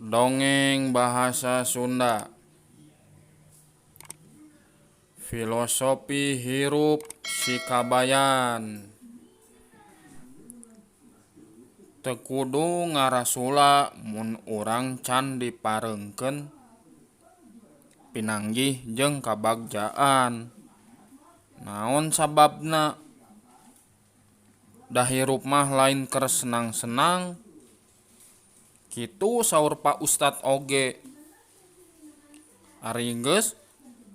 Dongeng Bahasa Sunda. Filosofi hirup si kabayan. Teu kudu ngarasula mun urang can dipareungkeun pinanggih jeung kabagjaan. Naon sababna? Da hirup mah lain keur senang-senang. Kitu saur Pa Ustad oge. Ari geus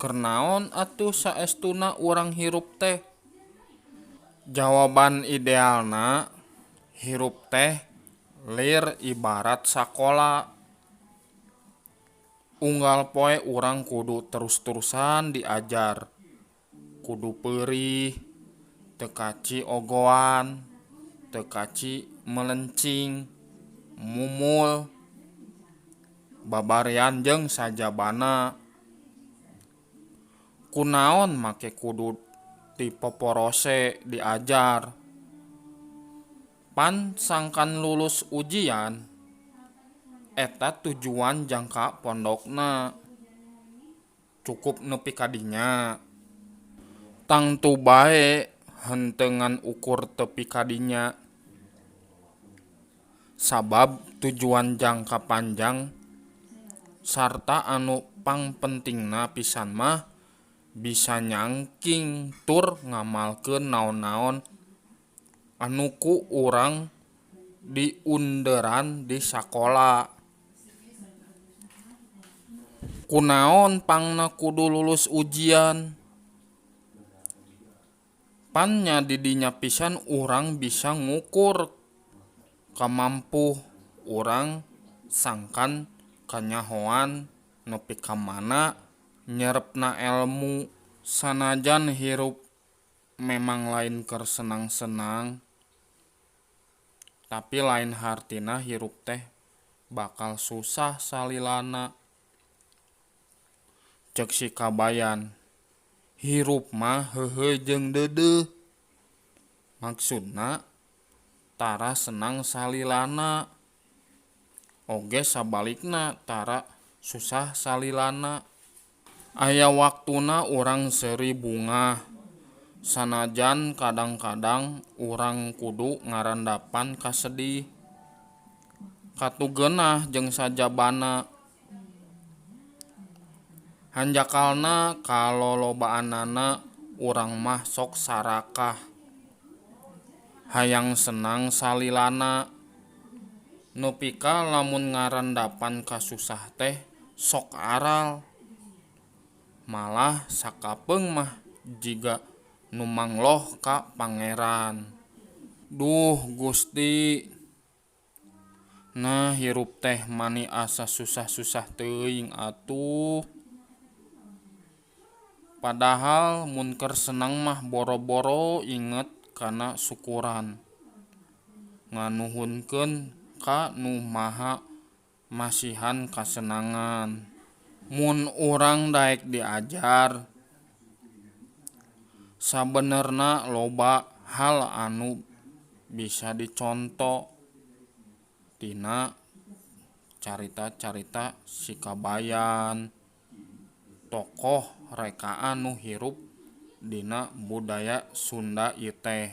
keur naon atuh saestuna urang hirup teh? Jawaban idealna hirup teh lir ibarat sakola. Unggal poe urang kudu terus-terusan diajar. Kudu peurih, teu kaci ogoan, teu kaci melencing, mumul, babarian jeung sajabana. Kunaon make kudu dipoporose diajar? Pan sangkan lulus ujian eta tujuan jangka pondokna. Cukup nepi ka dinya. Tangtu bae henteu ngan ukur tepi ka dinya. Sabab tujuan jangka panjang sarta anu pangpentingna pisan mah bisa nyangking tur ngamalkeun naon-naon anu ku urang diunderan di sakola. Kunaon pangna kudu lulus ujian? Pan nya di dinya pisan urang bisa ngukur kamampuh urang sangkan kanyahoan nepi ka mana nyerepna elmu. Sanajan hirup memang lain keur senang-senang, tapi lain hartina hirup teh bakal susah salilana. Ceuk si kabayan, hirup mah heuheuy jeung deudeuh. Maksudna tara senang salilana, oge sabalikna tara susah salilana. Aya waktuna urang seuri bungah, sanajan kadang-kadang urang kudu ngarandapan kasedih, katuh geunah jeung sajabana. Hanjakalna kalolobaanana urang mah sok sarakah, hayang senang salilana. Nepi ka lamun ngarandapan kasusah teh sok aral. Malah sakapeung mah jiga nu mangloh ka Pangeran. Duh Gusti, nah hirup teh mani asa susah-susah teuing atuh. Padahal mun keur senang mah boro-boro inget kana syukuran, nganuhunkeun ka Nu Maha Masihan kasenangan. Mun urang daek diajar, sabenerna loba hal anu bisa diconto tina carita-carita si kabayan, tokoh rekaan nu hirup dina budaya Sunda ieu teh.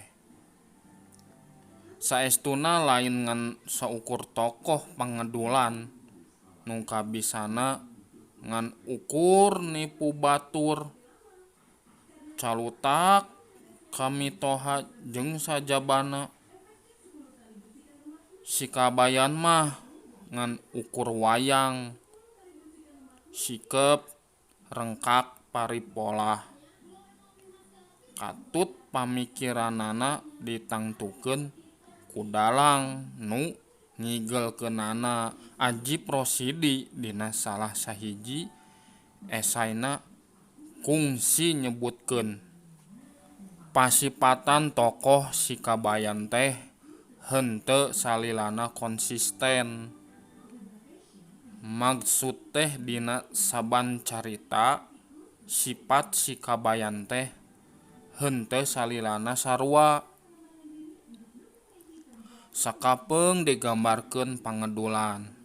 Saestuna lain ngan saukur tokoh pangedulan nu kabisana ngan ukur nipu batur, calutak ka mitoha jeung sajabana. Si kabayan mah ngan ukur wayang, sikep rengkak paripolah. Katut pamikiranana ditangtukeun ku dalang nu ngigelkeunana. Ajip Rosidi dina salah sahiji esayna kungsi nyebutkeun pasipatan tokoh si kabayan teh henteu salilana konsisten. Maksud teh dina saban carita sifat si kabayan teh henteu salilana sarua. Sakapeung digambarkeun pangedulan.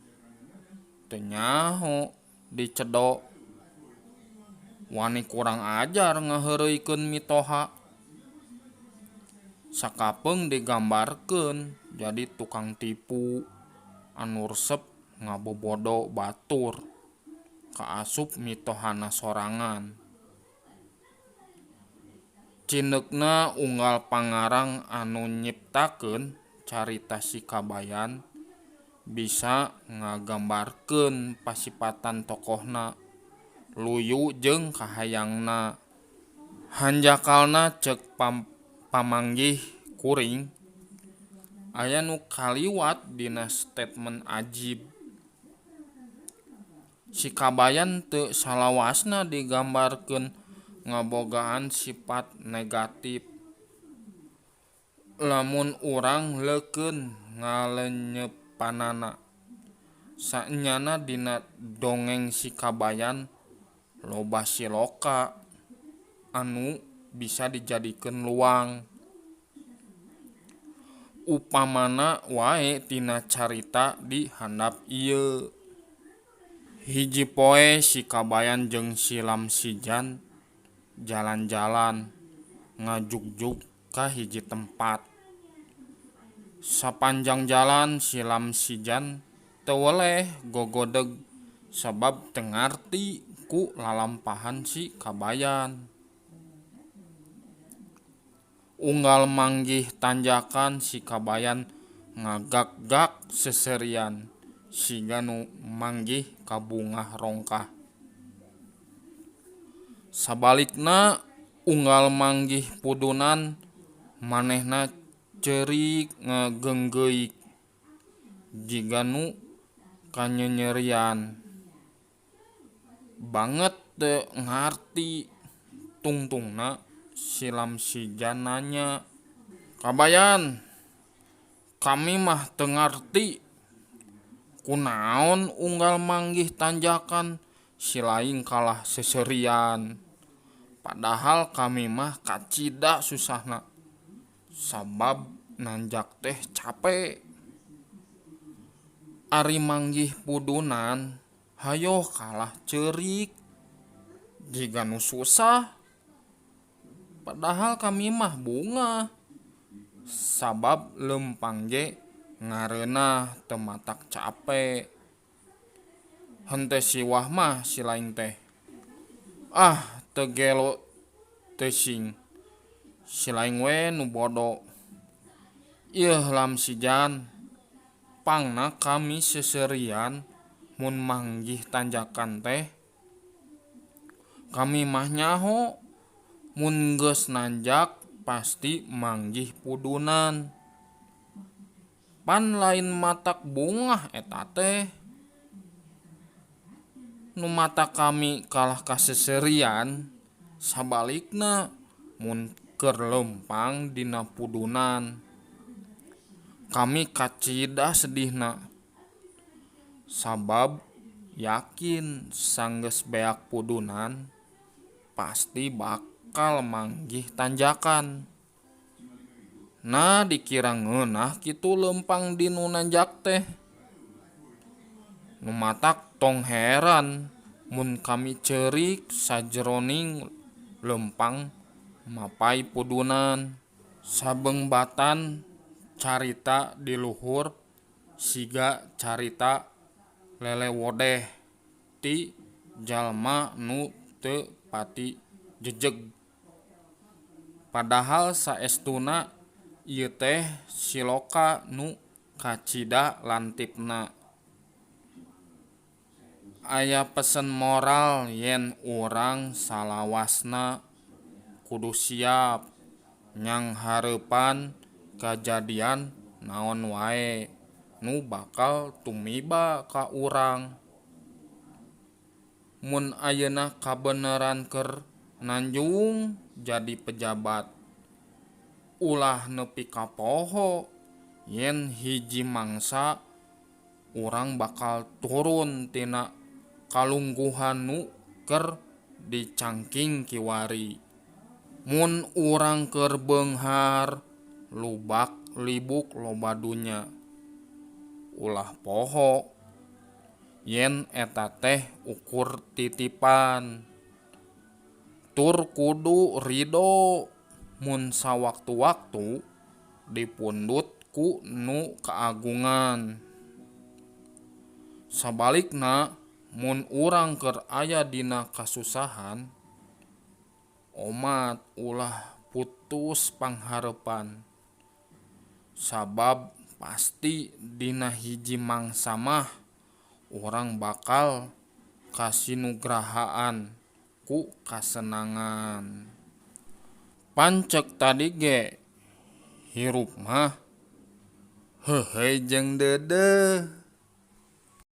Teu nyaho dicedo. Wani kurang ajar ngaheureuykeun mitoha. Sakapeung digambarkeun jadi tukang tipu anu resep ngabobodo batur kaasup mitohana sorangan. Cindekna unggal pangarang anu nyiptakeun carita Si Kabayan bisa ngagambarkeun pasipatan tokohna, luyu jeung kahayangna. Hanjakalna ceuk pamanggih kuring aya nu kaliwat dina statement Ajib. Si Kabayan teu salawasna digambarkeun ngabogaan sifat negatif. Lamun urang leukeun ngalenyepanana. Saenyana dina dongeng Si Kabayan loba siloka anu bisa dijadikeun luang. Upamana wae tina carita di handap ieu. Hiji poe Si Kabayan jeung si Lamsijan jalan-jalan ngajugjug ka hiji tempat. Sapanjang jalan si Lamsijan teu weleh gogodeg sabab teu ngarti ku lalampahan Si Kabayan. Unggal manggih tanjakan Si Kabayan ngagak-gak seuseurian siga nu manggih kabungah rongkah. Sabalikna unggal manggih pudunan manehna ceurik ngageunggeuk jiga nu kanyenyerian. Banget teu ngarti tungtungna si Lamsijan nanya, "Kabayan, kami mah teu ngarti kunaon unggal manggih tanjakan si laing kalah seuseurian. Padahal kami mah kacida susahna sabab nanjak teh cape. Ari manggih pudunan hayoh kalah ceurik jiga nu susah. Padahal kami mah bungah sabab leumpang ge ngareunah teu matak cape. Henteu siwah mah si laing teh. Ah, teu gelo teuing. Si laing we nu bodo. Ieuh Lamsijan, pangna kami seuseurian mun manggih tanjakan teh. Kami mah nyaho mun geus nanjak pasti manggih pudunan. Pan lain matak bungah eta teh. Nu matak kami kalah kaseuserian sabalikna mun keur leumpang dina pudunan. Kami kacida sedihna sabab yakin sanggeus beak pudunan pasti bakal manggih tanjakan. Nah dikira ngeunah kitu leumpang di nu nanjak teh. Nu matak tong heran mun kami ceurik sajeroning leumpang mapay pudunan. Sabengbatan carita di luhur siga carita lelewodeh ti jalma nu teu pati jejeg. Padahal saestuna ieu teh siloka nu kacida lantipna. Aya pesen moral yen urang salawasna kudu siap nyanghareupan kajadian naon wae nu bakal tumiba ka urang. Mun ayeuna kabeneran keur nanjung jadi pejabat, ulah nepi ka poho yen hiji mangsa urang bakal turun tina kalungguhan nu keur dicangking kiwari. Mun urang keur beunghar lubak libuk loba dunya, ulah poho Yen eta teh ukur titipan. Tur kudu ridho mun sawaktu-waktu dipundut ku nu kaagungan. Sabalikna mun urang keur aya dina kasusahan, omat ulah putus pangharepan. Sabab pasti dina hiji mangsa mah urang bakal kasinugrahaan ku kasenangan. Pan cek tadi ge hirup mah heuheuy jeung deudeuh.